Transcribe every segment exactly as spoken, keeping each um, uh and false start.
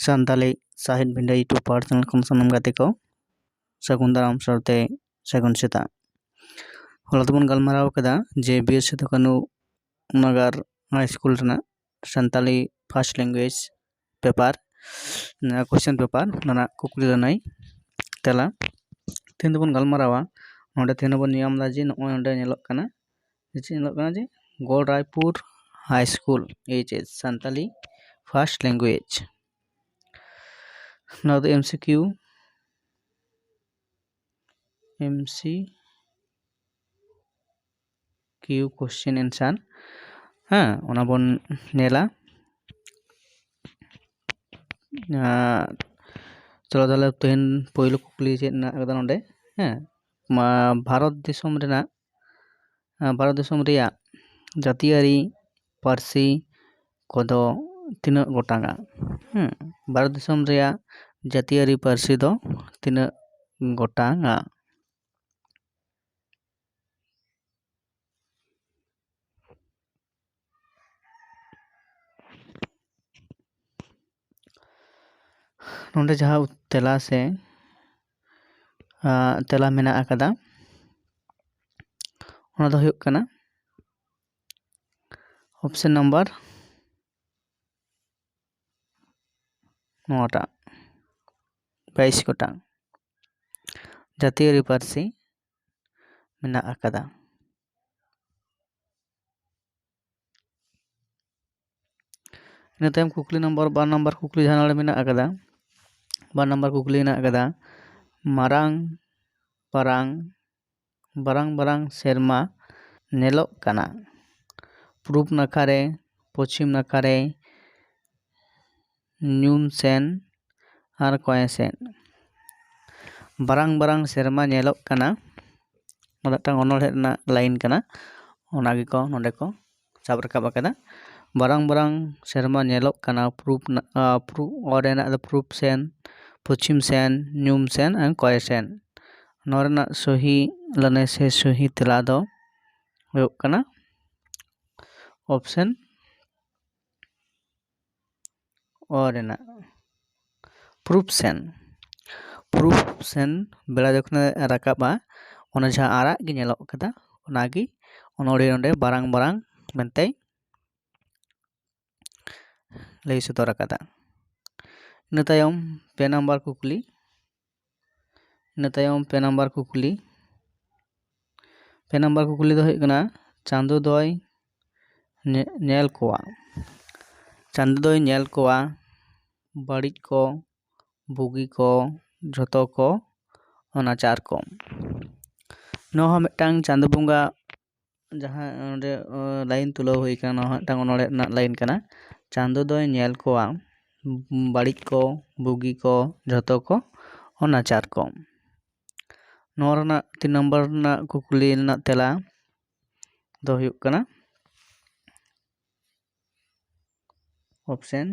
ᱥᱟᱱᱛᱟᱞᱤ ᱥᱟᱶᱦᱮᱫ ᱵᱷᱤᱰᱟᱹ YouTube ᱯᱟᱲᱦᱟᱣ channel ᱠᱷᱚᱱ ᱥᱟᱱᱟᱢ ᱜᱟᱛᱮ ᱠᱚ ᱥᱟᱹᱜᱩᱱ ᱫᱟᱨᱟᱢ ᱥᱟᱶᱛᱮ ᱥᱟᱹᱜᱩᱱ ᱥᱮᱛᱟᱜ᱾ ᱦᱚᱞᱟ ᱫᱚᱵᱚᱱ ᱜᱟᱞᱢᱟᱨᱟᱣ ᱠᱟᱫᱟ ᱡᱮ ᱵᱤᱨ ᱥᱤᱫᱩ ᱠᱟᱹᱱᱩ ᱱᱟᱜᱟᱨ ᱦᱟᱭ ᱥᱠᱩᱞ ᱨᱮᱱᱟᱜ Santali first language paper, question paper, ᱚᱱᱟ ᱨᱮᱱᱟᱜ ᱠᱩᱠᱞᱤ ᱞᱟᱹᱱᱟᱹᱭ ᱛᱮᱞᱟ᱾ ᱛᱮᱦᱮᱧ ᱫᱚᱵᱚᱱ ᱜᱟᱞᱢᱟᱨᱟᱣᱟ, ᱱᱚᱰᱮ ᱛᱮᱦᱮᱧ ᱵᱚᱱ ᱧᱟᱢ ᱮᱫᱟ ᱡᱮ ᱱᱚᱜᱼᱚᱭ ᱱᱚᱰᱮ ᱧᱮᱞᱚᱜ ᱠᱟᱱᱟ, ᱪᱮᱫ ᱧᱮᱞᱚᱜ ᱠᱟᱱᱟ ᱡᱮ Golraipur high school, H S, Santali first language᱾ ᱱᱚᱣᱟ ᱫᱚ M C Q, M C Q question answer, ᱦᱮᱸ, ᱚᱱᱟ ᱵᱚᱱ ᱧᱮᱞᱟ᱾ ᱟᱨ ᱪᱚᱞᱚ ᱛᱟᱦᱞᱮ ᱛᱮᱦᱮᱧ ᱯᱳᱭᱞᱳ ᱠᱩᱠᱞᱤ ᱪᱮᱫ ᱢᱮᱱᱟᱜ ᱠᱟᱫᱟ ᱱᱚᱰᱮ? ᱦᱮᱸ, ᱢᱟ ᱵᱷᱟᱨᱚᱛ ᱫᱤᱥᱚᱢ ᱨᱮᱱᱟᱜ, ᱟᱸ, ᱵᱷᱟᱨᱚᱛ ᱫᱤᱥᱚᱢ ᱨᱮᱭᱟᱜ ᱡᱟᱹᱛᱤᱭᱟᱹᱨᱤ ᱯᱟᱹᱨᱥᱤ ᱠᱚᱫᱚ ᱛᱤᱱᱟᱹᱜ ᱜᱚᱴᱟᱝᱟ? ᱦᱮᱸ, ᱵᱷᱟᱨᱚᱛ ᱫᱤᱥᱚᱢ ᱨᱮᱭᱟᱜ ᱡᱟᱹᱛᱤᱭᱟᱹᱨᱤ ᱯᱟᱹᱨᱥᱤ ᱫᱚ ᱛᱤᱱᱟᱹᱜ ᱜᱚᱴᱟᱝᱟ? ᱱᱚᱰᱮ ᱡᱟᱦᱟᱸ ᱛᱮᱞᱟ ᱥᱮ, ᱟᱸ, ᱛᱮᱞᱟ ᱢᱮᱱᱟᱜ ᱟᱠᱟᱫᱟ, ᱚᱱᱟ ᱫᱚ ᱦᱩᱭᱩᱜ ᱠᱟᱱᱟ option number ᱱᱚᱣᱟᱴᱟᱜ, ᱵᱟᱭᱤᱥ ᱜᱚᱴᱟᱝ ᱡᱟᱹᱛᱤᱭᱟᱹᱨᱤ ᱯᱟᱹᱨᱥᱤ ᱢᱮᱱᱟᱜ ᱟᱠᱟᱫᱟ᱾ ᱤᱱᱟᱹ ᱛᱟᱭᱚᱢ ᱠᱩᱠᱞᱤ ᱱᱚᱢᱵᱚᱨ, ᱵᱟᱨ ᱱᱟᱢᱵᱟᱨ ᱠᱩᱠᱞᱤ ᱡᱟᱦᱟᱸ ᱱᱚᱰᱮ ᱢᱮᱱᱟᱜ ᱟᱠᱟᱫᱟ, ᱵᱟᱨ ᱱᱟᱢᱵᱟᱨ ᱠᱩᱠᱞᱤ ᱢᱮᱱᱟᱜ ᱟᱠᱟᱫᱟ, ᱢᱟᱨᱟᱝ ᱯᱟᱨᱟᱝ, ᱵᱟᱨᱟᱝ ᱵᱟᱨᱟᱝ ᱥᱮᱨᱢᱟ ᱧᱮᱞᱚᱜ ᱠᱟᱱᱟ ᱯᱩᱨᱩᱵ ᱱᱟᱠᱷᱟ ᱨᱮ, ᱯᱚᱪᱷᱤᱢ ᱱᱟᱠᱷᱟ ᱨᱮ, ᱧᱩᱢ ᱥᱮᱱ ᱟᱨ ᱠᱚᱸᱭᱮ ᱥᱮᱱ᱾ ᱵᱟᱨᱟᱝ ᱵᱟᱨᱟᱝ ᱥᱮᱨᱢᱟ ᱧᱮᱞᱚᱜ ᱠᱟᱱᱟ, ᱚᱱᱟ ᱢᱤᱫᱴᱟᱝ ᱚᱱᱚᱬᱦᱮ ᱨᱮᱱᱟᱜ line ᱠᱟᱱᱟ, ᱚᱱᱟ ᱜᱮᱠᱚ ᱱᱚᱰᱮ ᱠᱚ ᱥᱟᱵ ᱨᱟᱠᱟᱵ ᱟᱠᱟᱫᱟ᱾ ᱵᱟᱨᱟᱝ ᱵᱟᱨᱟᱝ ᱥᱮᱨᱢᱟ ᱧᱮᱞᱚᱜ ᱠᱟᱱᱟ ᱯᱩᱨᱩᱵ ᱱᱟ-, ᱟ, ᱯᱩᱨᱩᱵ, ᱚ ᱨᱮᱱᱟᱜ ᱫᱚ ᱯᱩᱨᱩᱵ ᱥᱮᱱ, ᱯᱚᱪᱷᱤᱢ ᱥᱮᱱ, ᱧᱩᱢ ᱥᱮᱱ ᱟᱨ ᱠᱚᱸᱭᱮ ᱥᱮᱱ᱾ ᱱᱚᱣᱟ ᱨᱮᱱᱟᱜ ᱥᱚᱦᱤ ᱞᱟᱹᱱᱟᱹᱭ ᱥᱮ ᱥᱚᱦᱤ ᱛᱮᱞᱟ ᱫᱚ ᱦᱩᱭᱩᱜ ᱠᱟᱱᱟ option ᱚ ᱨᱮᱱᱟᱜ ᱯᱩᱨᱩᱵ ᱥᱮᱱ᱾ ᱯᱩᱨᱩᱵ ᱥᱮᱱ ᱵᱮᱲᱟ ᱡᱚᱠᱷᱚᱱᱮ ᱨᱟᱠᱟᱵᱼᱟ, ᱚᱱᱟ ᱡᱟᱦᱟᱸ ᱟᱨᱟᱜ ᱜᱮ ᱧᱮᱞᱚᱜ ᱠᱟᱫᱟ, ᱚᱱᱟᱜᱮ ᱚᱱᱚᱲᱦᱤᱭᱟᱹ ᱱᱚᱰᱮ ᱵᱟᱨᱟᱝ ᱵᱟᱨᱟᱝ ᱢᱮᱱᱛᱮᱭ ᱞᱟᱹᱭ ᱥᱚᱫᱚᱨ ᱟᱠᱟᱫᱟ᱾ ᱤᱱᱟᱹ ᱛᱟᱭᱚᱢ ᱯᱮ ᱱᱟᱢᱵᱟᱨ ᱠᱩᱠᱞᱤ, ᱤᱱᱟᱹ ᱛᱟᱭᱚᱢ ᱯᱮ ᱱᱟᱢᱵᱟᱨ ᱠᱩᱠᱞᱤ, ᱯᱮ ᱱᱟᱢᱵᱟᱨ ᱠᱩᱠᱞᱤ ᱫᱚ ᱦᱩᱭᱩᱜ ᱠᱟᱱᱟ, ᱪᱟᱸᱫᱚ ᱫᱚᱭ ᱧᱮ-, ᱧᱮᱞ ᱠᱚᱣᱟ, ᱪᱟᱸᱫᱚ ᱫᱚᱭ ᱧᱮᱞ ᱠᱚᱣᱟ ᱵᱟᱹᱲᱤᱡ ᱠᱚ, ᱵᱩᱜᱤ ᱠᱚ, ᱡᱷᱚᱛᱚ ᱠᱚ, ᱚᱱᱟᱪᱟᱨ ᱠᱚ᱾ ᱱᱚᱣᱟ ᱦᱚᱸ ᱢᱤᱫᱴᱟᱝ ᱪᱟᱸᱫᱚ ᱵᱚᱸᱜᱟ ᱡᱟᱦᱟᱸ ᱚᱸᱰᱮ, ᱚ, ᱞᱟᱭᱤᱱ ᱛᱩᱞᱟᱹᱣ ᱦᱩᱭ ᱠᱟᱱᱟ, ᱱᱚᱣᱟ ᱦᱚᱸ ᱢᱤᱫᱴᱟᱝ ᱚᱱᱚᱲᱦᱮ ᱨᱮᱱᱟᱜ ᱞᱟᱭᱤᱱ ᱠᱟᱱᱟ᱾ ᱪᱟᱸᱫᱚ ᱫᱚᱭ ᱧᱮᱞ ᱠᱚᱣᱟ ᱵᱟᱹᱲᱤᱡ ᱠᱚ, ᱵᱩᱜᱤ ᱠᱚ, ᱡᱷᱚᱛᱚ ᱠᱚ, ᱚᱱᱟᱪᱟᱨ ᱠᱚ᱾ ᱱᱚᱣᱟ ᱨᱮᱱᱟᱜ ᱛᱤᱱ ᱱᱚᱢᱵᱚᱨ ᱨᱮᱱᱟᱜ ᱠᱩᱠᱞᱤ ᱨᱮᱱᱟᱜ ᱛᱮᱞᱟ ᱫᱚ ᱦᱩᱭᱩᱜ ᱠᱟᱱᱟ ᱚᱯᱥᱮᱱ,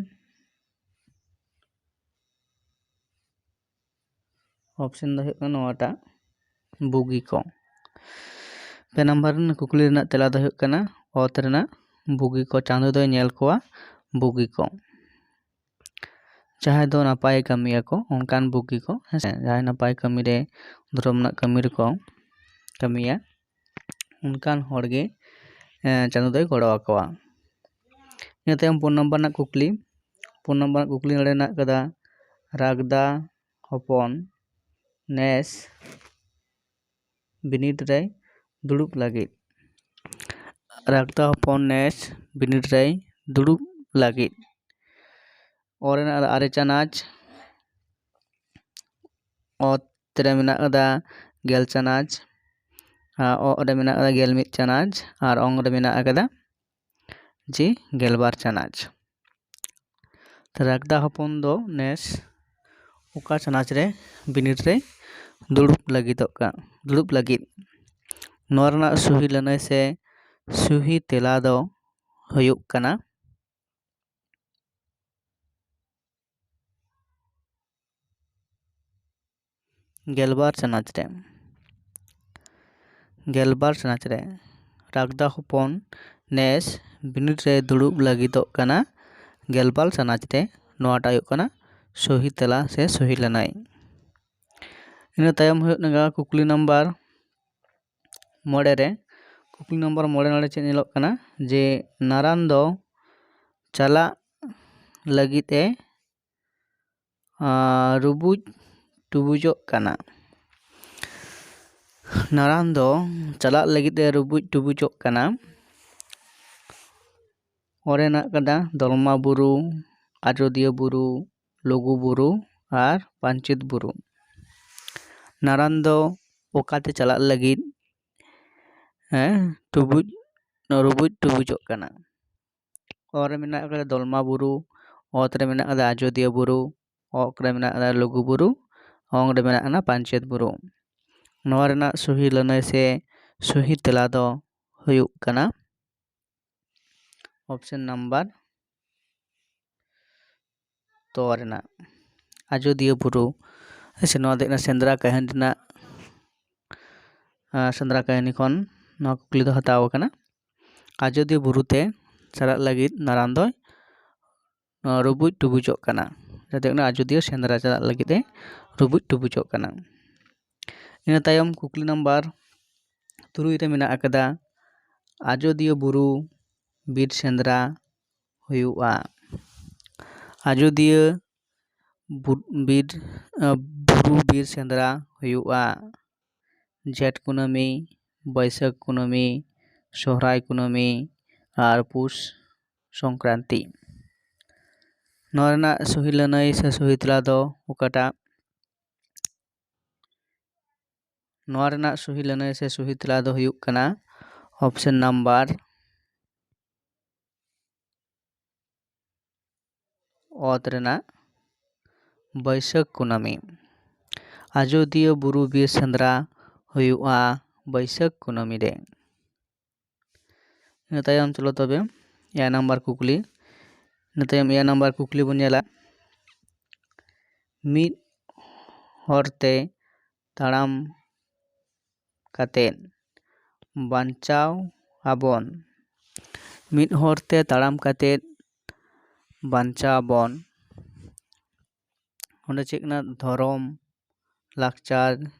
ᱚᱯᱥᱮᱱ ᱫᱚ ᱦᱩᱭᱩᱜ ᱠᱟᱱᱟ ᱱᱚᱣᱟᱴᱟᱜ, ᱵᱩᱜᱤ ᱠᱚ᱾ ᱯᱮ ᱱᱟᱢᱵᱟᱨ ᱨᱮᱱᱟᱜ ᱠᱩᱠᱞᱤ ᱨᱮᱱᱟᱜ ᱛᱮᱞᱟ ᱫᱚ ᱦᱩᱭᱩᱜ ᱠᱟᱱᱟ ᱚᱛ ᱨᱮᱱᱟᱜ ᱵᱩᱜᱤ ᱠᱚ, ᱪᱟᱸᱫᱚ ᱫᱚᱭ ᱧᱮᱞ ᱠᱚᱣᱟ ᱵᱩᱜᱤ ᱠᱚ᱾ ᱡᱟᱦᱟᱸᱭ ᱫᱚ ᱱᱟᱯᱟᱭ ᱠᱟᱹᱢᱤᱭᱟᱠᱚ, ᱚᱱᱠᱟᱱ ᱵᱩᱜᱤ ᱠᱚ, ᱦᱮᱸ ᱥᱮ? ᱡᱟᱦᱟᱸᱭ ᱱᱟᱯᱟᱭ ᱠᱟᱹᱢᱤ ᱨᱮ, ᱫᱷᱚᱨᱚᱢ ᱨᱮᱱᱟᱜ ᱠᱟᱹᱢᱤ ᱨᱮᱠᱚ ᱠᱟᱹᱢᱤᱭᱟ, ᱚᱱᱠᱟᱱ ᱦᱚᱲ ᱜᱮ, ᱮᱸ, ᱪᱟᱸᱫᱚ ᱫᱚᱭ ᱜᱚᱲᱚ ᱟᱠᱚᱣᱟ᱾ ᱤᱱᱟᱹ ᱛᱟᱭᱚᱢ ᱯᱩᱱ ᱱᱟᱢᱵᱟᱨ ᱨᱮᱱᱟᱜ ᱠᱩᱠᱞᱤ, ᱯᱩᱱ ᱱᱟᱢᱵᱟᱨ ᱨᱮᱱᱟᱜ ᱠᱩᱠᱞᱤ ᱱᱚᱰᱮ ᱢᱮᱱᱟᱜ ᱠᱟᱫᱟ, ᱨᱟᱜᱽᱫᱟ ᱦᱚᱯᱚᱱ ᱱᱮᱥ ᱵᱤᱱᱤᱰ ᱨᱮᱭ ᱫᱩᱲᱩᱵ ᱞᱟᱹᱜᱤᱫ᱾ ᱨᱟᱜᱽᱫᱟ ᱦᱚᱯᱚᱱ ᱱᱮᱥ ᱵᱤᱱᱤᱰ ᱨᱮᱭ ᱫᱩᱲᱩᱵ ᱞᱟᱹᱜᱤᱫ᱾ ᱚ ᱨᱮᱱᱟᱜ ᱟᱨᱮ ᱪᱟᱱᱟᱪ, ᱚᱛ ᱨᱮ ᱢᱮᱱᱟᱜ ᱠᱟᱫᱟ ᱜᱮᱞ ᱪᱟᱱᱟᱪ, ᱟᱨ ᱚᱜ ᱨᱮ ᱢᱮᱱᱟᱜ ᱠᱟᱫᱟ ᱜᱮᱞ ᱢᱤᱫ ᱪᱟᱱᱟᱪ, ᱟᱨ ᱚᱝ ᱨᱮ ᱢᱮᱱᱟᱜ ᱠᱟᱫᱟ ᱡᱮ ᱜᱮᱞᱵᱟᱨ ᱪᱟᱱᱟᱪ᱾ ᱨᱟᱜᱽᱫᱟ ᱦᱚᱯᱚᱱ ᱫᱚ ᱱᱮᱥ ᱚᱠᱟ ᱪᱟᱱᱟᱪ ᱨᱮ ᱵᱤᱱᱤᱰ ᱨᱮ ᱫᱩᱲᱩᱵ ᱞᱟᱹᱜᱤᱫᱚᱜ ᱠᱟᱱ, ᱫᱩᱲᱩᱵ ᱞᱟᱹᱜᱤᱫ? ᱱᱚᱣᱟ ᱨᱮᱱᱟᱜ ᱥᱩᱦᱤ ᱞᱟᱹᱱᱟᱹᱭ ᱥᱮ ᱥᱩᱦᱤ ᱛᱮᱞᱟ ᱫᱚ ᱦᱩᱭᱩᱜ ᱠᱟᱱᱟ ᱜᱮᱞᱵᱟᱨ ᱪᱟᱱᱟᱪ ᱨᱮ, ᱜᱮᱞᱵᱟᱨ ᱪᱟᱱᱟᱪ ᱨᱮ ᱨᱟᱜᱽᱫᱟ ᱦᱚᱯᱚᱱ ᱱᱮᱥ ᱵᱤᱱᱤᱰ ᱨᱮ ᱫᱩᱲᱩᱵ ᱞᱟᱹᱜᱤᱫᱚᱜ ᱠᱟᱱᱟ ᱜᱮᱞᱵᱟᱨ ᱪᱟᱱᱟᱪ ᱨᱮ᱾ ᱱᱚᱣᱟᱴᱟᱜ ᱦᱩᱭᱩᱜ ᱠᱟᱱᱟ ᱥᱚᱦᱤ ᱛᱮᱞᱟ ᱥᱮ ᱥᱚᱦᱤ ᱞᱟᱹᱱᱟᱹᱭ᱾ ᱤᱱᱟᱹ ᱛᱟᱭᱚᱢ ᱦᱩᱭᱩᱜ ᱠᱟᱱᱟ ᱠᱩᱠᱞᱤ ᱱᱟᱢᱵᱟᱨ ᱢᱚᱬᱮ ᱨᱮ᱾ ᱠᱩᱠᱞᱤ ᱱᱟᱢᱵᱟᱨ ᱢᱚᱬᱮ ᱱᱚᱰᱮ ᱪᱮᱫ ᱧᱮᱞᱚᱜ ᱠᱟᱱᱟ ᱡᱮ ᱱᱟᱨᱟᱱ ᱫᱚ ᱪᱟᱞᱟᱜ ᱞᱟᱹᱜᱤᱫ ᱮ ᱟᱨ ᱨᱩᱵᱩᱡ ᱴᱩᱵᱩᱡᱚᱜ ᱠᱟᱱᱟ᱾ ᱱᱟᱨᱟᱱ ᱫᱚ ᱪᱟᱞᱟᱜ ᱞᱟᱹᱜᱤᱫ ᱮ ᱨᱩᱵᱩᱡ ᱴᱩᱵᱩᱡᱚᱜ ᱠᱟᱱᱟ᱾ ᱚᱸᱰᱮ ᱢᱮᱱᱟᱜ ᱠᱟᱫᱟ ᱫᱚᱞᱢᱟ ᱵᱩᱨᱩ, ᱟᱡᱳᱫᱤᱭᱟᱹ ᱵᱩᱨᱩ, ᱞᱩᱜᱩ ᱵᱩᱨᱩ ᱟᱨ ᱯᱟᱧᱪᱮᱛ ᱵᱩᱨᱩ᱾ ᱱᱟᱨᱟᱱ ᱫᱚ ᱚᱠᱟᱛᱮ ᱪᱟᱞᱟᱜ ᱞᱟᱹᱜᱤᱫ ᱦᱮᱸ ᱴᱩᱵᱩᱡ ᱨᱩᱵᱩᱡ ᱴᱩᱵᱩᱡᱚᱜ ᱠᱟᱱᱟ? ᱚ ᱨᱮ ᱢᱮᱱᱟᱜ ᱟᱠᱟᱫᱟ ᱫᱚᱞᱢᱟ ᱵᱩᱨᱩ, ᱚᱛ ᱨᱮ ᱢᱮᱱᱟᱜ ᱟᱠᱟᱫᱟ ᱟᱡᱳᱫᱤᱭᱟᱹ ᱵᱩᱨᱩ, ᱚᱜ ᱨᱮ ᱢᱮᱱᱟᱜ ᱟᱠᱟᱫᱟ ᱞᱩᱜᱩ ᱵᱩᱨᱩ, ᱚᱝ ᱨᱮ ᱢᱮᱱᱟᱜ ᱟᱠᱟᱫᱟ ᱯᱟᱧᱪᱮᱛ ᱵᱩᱨᱩ᱾ ᱱᱚᱣᱟ ᱨᱮᱱᱟᱜ ᱥᱚᱦᱤ ᱞᱟᱹᱱᱟᱹᱭ ᱥᱮ ᱥᱚᱦᱤ ᱛᱮᱞᱟ ᱫᱚ ᱦᱩᱭᱩᱜ ᱠᱟᱱᱟ ᱚᱯᱥᱮᱱ ᱱᱟᱢᱵᱟᱨ ᱛᱚ ᱨᱮᱱᱟᱜ ᱟᱡᱳᱫᱤᱭᱟᱹ ᱵᱩᱨᱩ᱾ ᱥᱮ ᱱᱚᱣᱟ ᱫᱚ ᱦᱩᱭᱩᱜ ᱠᱟᱱᱟ ᱥᱮᱸᱫᱽᱨᱟ ᱠᱟᱹᱦᱱᱤ ᱨᱮᱱᱟᱜ, ᱟᱨ ᱥᱮᱸᱫᱽᱨᱟ ᱠᱟᱹᱦᱱᱤ ᱠᱷᱚᱱ ᱱᱚᱣᱟ ᱠᱩᱠᱞᱤ ᱫᱚ ᱦᱟᱛᱟᱣ ᱟᱠᱟᱱᱟ᱾ ᱟᱡᱳᱫᱤᱭᱟᱹ ᱵᱩᱨᱩ ᱛᱮ ᱪᱟᱞᱟᱜ ᱞᱟᱹᱜᱤᱫ ᱱᱟᱨᱟᱱ ᱫᱚᱭ ᱱᱚᱣᱟ ᱨᱩᱵᱩᱡ ᱴᱩᱵᱩᱡᱚᱜ ᱠᱟᱱᱟ᱾ ᱡᱟᱛᱮ ᱚᱱᱟ ᱟᱡᱳᱫᱤᱭᱟᱹ ᱥᱮᱸᱫᱽᱨᱟ ᱪᱟᱞᱟᱜ ᱞᱟᱹᱜᱤᱫ ᱮ ᱨᱩᱵᱩᱡ ᱴᱩᱵᱩᱡᱚᱜ ᱠᱟᱱᱟ᱾ ᱤᱱᱟᱹ ᱛᱟᱭᱚᱢ ᱠᱩᱠᱞᱤ ᱱᱟᱢᱵᱟᱨ ᱛᱩᱨᱩᱭ ᱨᱮ ᱢᱮᱱᱟᱜ ᱟᱠᱟᱫᱟ, ᱟᱡᱳᱫᱤᱭᱟᱹ ᱵᱩᱨᱩ ᱵᱤᱨ ᱥᱮᱸᱫᱽᱨᱟ ᱦᱩᱭᱩᱜᱼᱟ᱾ ᱟᱡᱳᱫᱤᱭᱟᱹ ᱵᱩ-, ᱵᱤᱨ, ᱟᱸ, ᱵᱩᱨᱩ ᱵᱤᱨ ᱥᱮᱸᱫᱽᱨᱟ ᱦᱩᱭᱩᱜᱼᱟ᱾ ᱡᱷᱮᱸᱴ ᱠᱩᱱᱟᱹᱢᱤ, ᱵᱟᱹᱭᱥᱟᱹᱠᱷ ᱠᱩᱱᱟᱹᱢᱤ, ᱥᱚᱦᱨᱟᱭ ᱠᱩᱱᱟᱹᱢᱤ ᱟᱨ ᱯᱩᱥ ᱥᱚᱝᱠᱨᱟᱱᱛᱤ᱾ ᱱᱚᱣᱟ ᱨᱮᱱᱟᱜ ᱥᱚᱦᱤ ᱞᱟᱹᱱᱟᱹᱭ ᱥᱮ ᱥᱚᱦᱤ ᱛᱮᱞᱟ ᱫᱚ ᱚᱠᱟᱴᱟᱜ? ᱱᱚᱣᱟ ᱨᱮᱱᱟᱜ ᱥᱚᱦᱤ ᱞᱟᱹᱱᱟᱹᱭ ᱥᱮ ᱥᱚᱦᱤ ᱛᱮᱞᱟ ᱫᱚ ᱦᱩᱭᱩᱜ ᱠᱟᱱᱟ ᱚᱯᱥᱮᱱ ᱱᱟᱢᱵᱟᱨ ᱚᱛ ᱨᱮᱱᱟᱜ ᱵᱟᱹᱭᱥᱟᱹᱠᱷ ᱠᱩᱱᱟᱹᱢᱤ᱾ ᱟᱡᱳᱫᱤᱭᱟᱹ ᱵᱩᱨᱩ ᱵᱤᱨ ᱥᱮᱸᱫᱽᱨᱟ ᱦᱩᱭᱩᱜᱼᱟ ᱵᱟᱹᱭᱥᱟᱹᱠᱷ ᱠᱩᱱᱟᱹᱢᱤ ᱨᱮ᱾ ᱤᱱᱟᱹ ᱛᱟᱭᱚᱢ ᱪᱚᱞᱚ ᱛᱚᱵᱮ ᱮᱭᱟᱭ ᱱᱟᱢᱵᱟᱨ ᱠᱩᱠᱞᱤ᱾ ᱤᱱᱟᱹ ᱛᱟᱭᱚᱢ ᱮᱭᱟᱭ ᱱᱟᱢᱵᱟᱨ ᱠᱩᱠᱞᱤ ᱵᱚᱱ ᱧᱮᱞᱟ, ᱢᱤᱫ ᱦᱚᱨ ᱛᱮ ᱛᱟᱲᱟᱢ ᱠᱟᱛᱮᱫ ᱵᱟᱧᱪᱟᱣ ᱟᱵᱚᱱ᱾ ᱢᱤᱫ ᱦᱚᱨ ᱛᱮ ᱛᱟᱲᱟᱢ ᱠᱟᱛᱮᱫ ᱵᱟᱧᱪᱟᱣ ᱟᱵᱚᱱ᱾ ᱚᱸᱰᱮ ᱪᱮᱫ ᱠᱟᱱᱟ? ᱫᱷᱚᱨᱚᱢ, ᱞᱟᱠᱪᱟᱨ,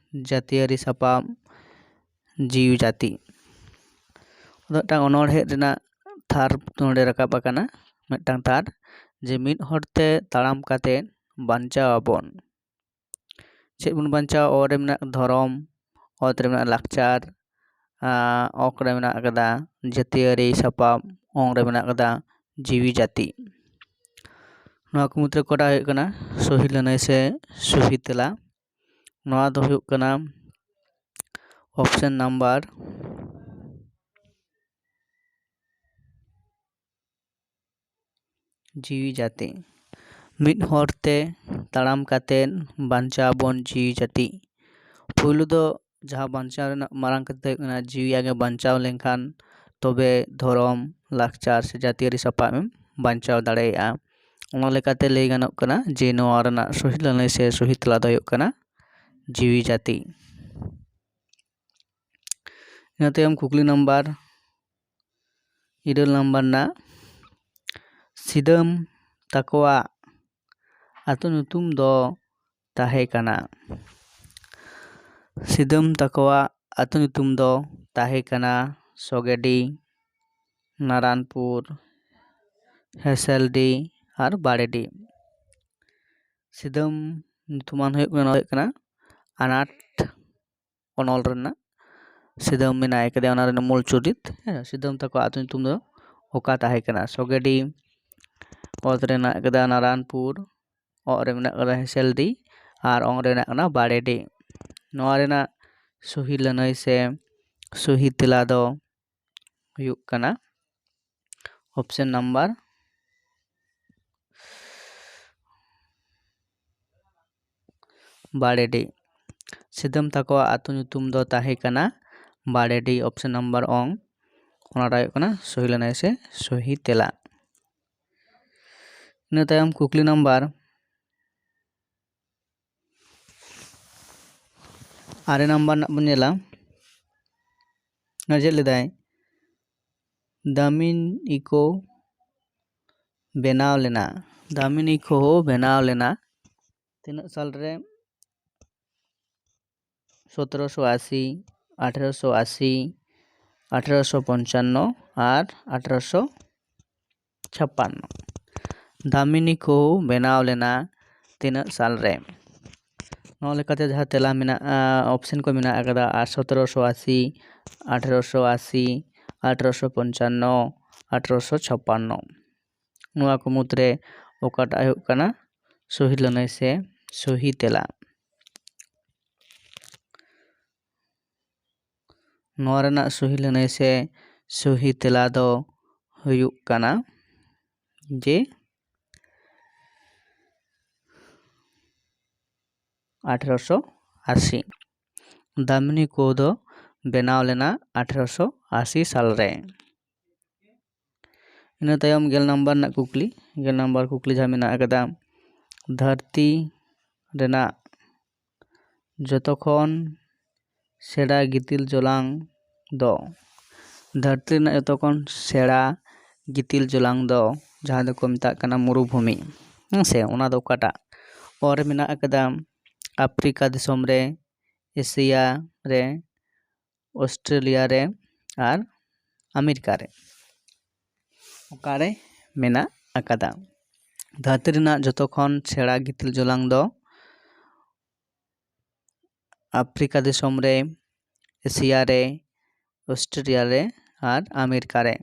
ᱡᱟᱹᱛᱤᱭᱟᱹᱨᱤ ᱥᱟᱯᱟᱵ, ᱡᱤᱣᱤ ᱡᱟᱹᱛᱤ᱾ ᱟᱫᱚ ᱢᱤᱫᱴᱟᱝ ᱚᱱᱚᱬᱦᱮ ᱨᱮᱱᱟᱜ ᱛᱷᱟᱨ ᱱᱚᱰᱮ ᱨᱟᱠᱟᱵ ᱟᱠᱟᱱᱟ, ᱢᱤᱫᱴᱟᱝ ᱛᱷᱟᱨ, ᱡᱮ ᱢᱤᱫ ᱦᱚᱲᱛᱮ ᱛᱟᱲᱟᱢ ᱠᱟᱛᱮ ᱵᱟᱧᱪᱟᱣ ᱟᱵᱚᱱ᱾ ᱪᱮᱫ ᱵᱚᱱ ᱵᱟᱧᱪᱟᱣᱟ? ᱚ ᱨᱮ ᱢᱮᱱᱟᱜ ᱫᱷᱚᱨᱚᱢ, ᱚᱛ ᱨᱮ ᱢᱮᱱᱟᱜ ᱞᱟᱠᱪᱟᱨ, ᱟᱨ ᱚᱠ ᱨᱮ ᱢᱮᱱᱟᱜ ᱟᱠᱟᱫᱟ ᱡᱟᱹᱛᱤᱭᱟᱹᱨᱤ ᱥᱟᱯᱟᱵ, ᱚᱝ ᱨᱮ ᱢᱮᱱᱟᱜ ᱟᱠᱟᱫᱟ ᱡᱤᱣᱤ ᱡᱟᱹᱛᱤ᱾ ᱱᱚᱣᱟ ᱠᱚ ᱢᱩᱫᱽᱨᱮ ᱚᱠᱟᱴᱟᱜ ᱦᱩᱭᱩᱜ ᱠᱟᱱᱟ ᱥᱚᱦᱤ ᱞᱟᱹᱱᱟᱹᱭ ᱥᱮ ᱥᱚᱦᱤ ᱛᱮᱞᱟ? ᱱᱚᱣᱟ ᱫᱚ ᱦᱩᱭᱩᱜ ᱠᱟᱱᱟ ᱚᱯᱥᱮᱱ ᱱᱟᱢᱵᱟᱨ ᱡᱤᱣᱤ ᱡᱟᱹᱛᱤ᱾ ᱢᱤᱫ ᱦᱚᱲ ᱛᱮ ᱛᱟᱲᱟᱢ ᱠᱟᱛᱮᱫ ᱵᱟᱧᱪᱟᱣ ᱟᱵᱚᱱ ᱡᱤᱣᱤ ᱡᱟᱹᱛᱤ᱾ ᱯᱳᱭᱞᱳ ᱫᱚ ᱡᱟᱦᱟᱸ ᱵᱟᱧᱪᱟᱣ ᱨᱮᱱᱟᱜ ᱢᱟᱨᱟᱝ ᱠᱟᱛᱷᱟ ᱦᱩᱭᱩᱜ ᱠᱟᱱᱟ, ᱡᱤᱣᱤ ᱟᱜᱮ ᱵᱟᱧᱪᱟᱣ ᱞᱮᱱᱠᱷᱟᱱ ᱛᱚᱵᱮ ᱫᱷᱚᱨᱚᱢ, ᱞᱟᱠᱪᱟᱨ ᱥᱮ ᱡᱟᱹᱛᱤᱭᱟᱹᱨᱤ ᱥᱟᱯᱟᱵ ᱮᱢ ᱵᱟᱧᱪᱟᱣ ᱫᱟᱲᱮᱭᱟᱜᱼᱟ᱾ ᱚᱱᱟ ᱞᱮᱠᱟᱛᱮ ᱞᱟᱹᱭ ᱜᱟᱱᱚᱜ ᱠᱟᱱᱟ ᱡᱮ ᱱᱚᱣᱟ ᱨᱮᱱᱟᱜ ᱥᱚᱦᱤ ᱞᱟᱹᱱᱟᱹᱭ ᱥᱮ ᱥᱚᱦᱤ ᱛᱮᱞᱟ ᱫᱚ ᱦᱩᱭᱩᱜ ᱠᱟᱱᱟ ᱡᱤᱣᱤ ᱡᱟᱹᱛᱤ᱾ ᱤᱱᱟᱹ ᱛᱟᱭᱚᱢ ᱠᱩᱠᱞᱤ ᱱᱟᱢᱵᱟᱨ ᱤᱨᱟᱹᱞ ᱱᱟᱢᱵᱟᱨ ᱨᱮᱱᱟᱜ, ᱥᱤᱫᱟᱹᱢ ᱛᱟᱠᱚᱣᱟᱜ ᱟᱹᱛᱩ ᱧᱩᱛᱩᱢ ᱫᱚ ᱛᱟᱦᱮᱸ ᱠᱟᱱᱟ᱾ ᱥᱤᱫᱟᱹᱢ ᱛᱟᱠᱚᱣᱟᱜ ᱟᱹᱛᱩ ᱧᱩᱛᱩᱢ ᱫᱚ ᱛᱟᱦᱮᱸ ᱠᱟᱱᱟ ᱥᱚᱜᱮᱰᱤ, ᱱᱟᱨᱟᱱᱯᱩᱨ, ᱦᱮᱥᱮᱞᱰᱤ ᱟᱨ ᱵᱟᱲᱮᱰᱤ᱾ ᱥᱤᱫᱟᱹᱢ ᱧᱩᱛᱩᱢᱟᱱ ᱦᱩᱭᱩᱜ ᱠᱟᱱᱟ, ᱦᱩᱭᱩᱜ ᱠᱟᱱᱟ ᱟᱱᱟᱴ ᱚᱱᱚᱞ ᱨᱮᱱᱟᱜ ᱥᱤᱫᱟᱹᱢ ᱢᱮᱱᱟᱭ ᱠᱟᱫᱮᱭᱟ, ᱚᱱᱟ ᱨᱮᱱᱟᱜ ᱢᱩᱞ ᱪᱩᱨᱤᱛ᱾ ᱦᱮᱸ, ᱥᱤᱫᱟᱹᱢ ᱛᱟᱠᱚ ᱟᱹᱛᱩ ᱧᱩᱛᱩᱢ ᱫᱚ ᱚᱠᱟ ᱛᱟᱦᱮᱸ ᱠᱟᱱᱟ? ᱥᱚᱜᱮᱰᱤ, ᱚᱛ ᱨᱮ ᱢᱮᱱᱟᱜ ᱠᱟᱫᱟ ᱱᱟᱨᱟᱱᱯᱩᱨ, ᱚᱜ ᱨᱮ ᱢᱮᱱᱟᱜ ᱠᱟᱫᱟ ᱦᱮᱸᱥᱮᱞᱰᱤ ᱟᱨ ᱚᱝ ᱨᱮ ᱢᱮᱱᱟᱜ ᱠᱟᱫᱟ ᱵᱟᱲᱮᱰᱤ᱾ ᱱᱚᱣᱟ ᱨᱮᱱᱟᱜ ᱥᱚᱦᱤ ᱞᱟᱹᱱᱟᱹᱭ ᱥᱮ ᱥᱚᱦᱤ ᱛᱮᱞᱟ ᱫᱚ ᱦᱩᱭᱩᱜ ᱠᱟᱱᱟ ᱚᱯᱥᱮᱱ ᱱᱟᱢᱵᱟᱨ ᱵᱟᱲᱮᱰᱤ᱾ ᱥᱤᱫᱟᱹᱢ ᱛᱟᱠᱚᱣᱟᱜ ᱟᱹᱛᱩ ᱧᱩᱛᱩᱢ ᱫᱚ ᱛᱟᱦᱮᱸ ᱠᱟᱱᱟ ᱵᱟᱲᱮᱰᱤ, ᱚᱯᱥᱮᱱ ᱱᱟᱢᱵᱟᱨ ᱚᱝ᱾ ᱚᱱᱟᱴᱟᱜ ᱦᱩᱭᱩᱜ ᱠᱟᱱᱟ ᱥᱚᱦᱤ ᱞᱟᱹᱱᱟᱹᱭ ᱥᱮ ᱥᱚᱦᱤ ᱛᱮᱞᱟ᱾ ᱤᱱᱟᱹ ᱛᱟᱭᱚᱢ ᱠᱩᱠᱞᱤ ᱱᱟᱢᱵᱟᱨ ᱟᱨᱮ ᱱᱟᱢᱵᱟᱨ ᱨᱮᱱᱟᱜ ᱵᱚᱱ ᱧᱮᱞᱟ᱾ ᱚᱱᱟ ᱪᱮᱫ ᱞᱮᱫᱟᱭ? ᱫᱟᱢᱤᱱ ᱤᱠᱳ ᱵᱮᱱᱟᱣ ᱞᱮᱱᱟ, ᱫᱟᱢᱤᱱ ᱤᱠᱳ ᱵᱮᱱᱟᱣ ᱞᱮᱱᱟ ᱛᱤᱱᱟᱹᱜ ᱥᱟᱞ ᱨᱮ? ᱥᱚᱛᱨᱚᱥᱚ ᱟᱥᱤ, ᱟᱴᱷᱨᱚᱥᱚ ᱟᱥᱤ, ᱟᱴᱷᱨᱚᱥᱚ ᱯᱚᱧᱪᱟᱱᱱᱚ ᱟᱨ ᱟᱴᱷᱨᱚᱥᱚ ᱪᱷᱟᱯᱟᱱᱱᱚ᱾ ᱫᱟᱢᱤᱱᱤ ᱠᱚ ᱵᱮᱱᱟᱣ ᱞᱮᱱᱟ ᱛᱤᱱᱟᱹᱜ ᱥᱟᱞ ᱨᱮ? ᱱᱚᱣᱟ ᱞᱮᱠᱟᱛᱮ ᱡᱟᱦᱟᱸ ᱛᱮᱞᱟ ᱢᱮᱱᱟᱜᱼᱟ, ᱚᱯᱥᱮᱱ ᱠᱚ ᱢᱮᱱᱟᱜ ᱟᱠᱟᱫᱟ, ᱟᱨ ᱥᱚᱛᱨᱚᱥᱚ ᱟᱥᱤ, ᱟᱴᱷᱨᱚᱥᱚ ᱟᱥᱤ, ᱟᱴᱷᱨᱚᱥᱚ ᱯᱚᱧᱪᱟᱱᱱᱚ, ᱟᱴᱷᱨᱚᱥᱚ ᱪᱷᱟᱯᱟᱱᱱᱚ᱾ ᱱᱚᱣᱟ ᱠᱚ ᱢᱩᱫᱽᱨᱮ ᱚᱠᱟᱴᱟᱜ ᱦᱩᱭᱩᱜ ᱠᱟᱱᱟ ᱥᱚᱦᱤ ᱞᱟᱹᱱᱟᱹᱭ ᱥᱮ ᱥᱚᱦᱤ ᱛᱮᱞᱟ? ᱱᱚᱣᱟ ᱨᱮᱱᱟᱜ ᱥᱚᱦᱤ ᱞᱟᱹᱱᱟᱹᱭ ᱥᱮ ᱥᱚᱦᱤ ᱛᱮᱞᱟ ᱫᱚ ᱦᱩᱭᱩᱜ ᱠᱟᱱᱟ ᱡᱮ ᱟᱴᱷᱨᱚᱥᱚ ᱟᱥᱤ᱾ ᱫᱟᱢᱤᱱᱤ ᱠᱚ ᱫᱚ ᱵᱮᱱᱟᱣ ᱞᱮᱱᱟ ᱟᱴᱷᱨᱚᱥᱚ ᱟᱥᱤ ᱥᱟᱞ ᱨᱮ᱾ ᱤᱱᱟᱹ ᱛᱟᱭᱚᱢ ᱜᱮᱞ ᱱᱟᱢᱵᱟᱨ ᱨᱮᱱᱟᱜ ᱠᱩᱠᱞᱤ, ᱜᱮᱞ ᱱᱟᱢᱵᱟᱨ ᱠᱩᱠᱞᱤ ᱡᱟᱦᱟᱸ ᱢᱮᱱᱟᱜ ᱟᱠᱟᱫᱟ, ᱫᱷᱟᱹᱨᱛᱤ ᱨᱮᱱᱟᱜ ᱡᱚᱛᱚ ᱠᱷᱚᱱ ᱥᱮᱬᱟ ᱜᱤᱛᱤᱞ ᱡᱚᱞᱟᱝ ᱫᱚ? ᱫᱷᱟᱹᱨᱛᱤ ᱨᱮᱱᱟᱜ ᱡᱚᱛᱚ ᱠᱷᱚᱱ ᱥᱮᱬᱟ ᱜᱤᱛᱤᱞ ᱡᱚᱞᱟᱝ ᱫᱚ ᱡᱟᱦᱟᱸ ᱫᱚᱠᱚ ᱢᱮᱛᱟᱜ ᱠᱟᱱᱟ ᱢᱩᱨᱩᱵᱷᱩᱢᱤ, ᱦᱮᱸ ᱥᱮ? ᱚᱱᱟ ᱫᱚ ᱚᱠᱟᱴᱟᱜ? ᱚ ᱨᱮ ᱢᱮᱱᱟᱜ ᱟᱠᱟᱫᱟ ᱟᱯᱷᱨᱤᱠᱟ ᱫᱤᱥᱚᱢ ᱨᱮ, ᱮᱥᱤᱭᱟ ᱨᱮ, ᱚᱥᱴᱨᱮᱞᱤᱭᱟ ᱨᱮ ᱟᱨ ᱟᱢᱮᱨᱤᱠᱟ ᱨᱮ᱾ ᱚᱠᱟᱨᱮ ᱢᱮᱱᱟᱜ ᱟᱠᱟᱫᱟ? ᱫᱷᱟᱹᱨᱛᱤ ᱨᱮᱱᱟᱜ ᱡᱚᱛᱚ ᱠᱷᱚᱱ ᱥᱮᱬᱟ ᱜᱤᱛᱤᱞ ᱡᱚᱞᱟᱝ ᱫᱚ ᱟᱯᱷᱨᱤᱠᱟ ᱫᱤᱥᱚᱢ ᱨᱮ, ᱮᱥᱤᱭᱟ ᱨᱮ, ᱚᱥᱴᱨᱮᱞᱤᱭᱟ ᱨᱮ ᱟᱨ ᱟᱢᱮᱨᱤᱠᱟ ᱨᱮ᱾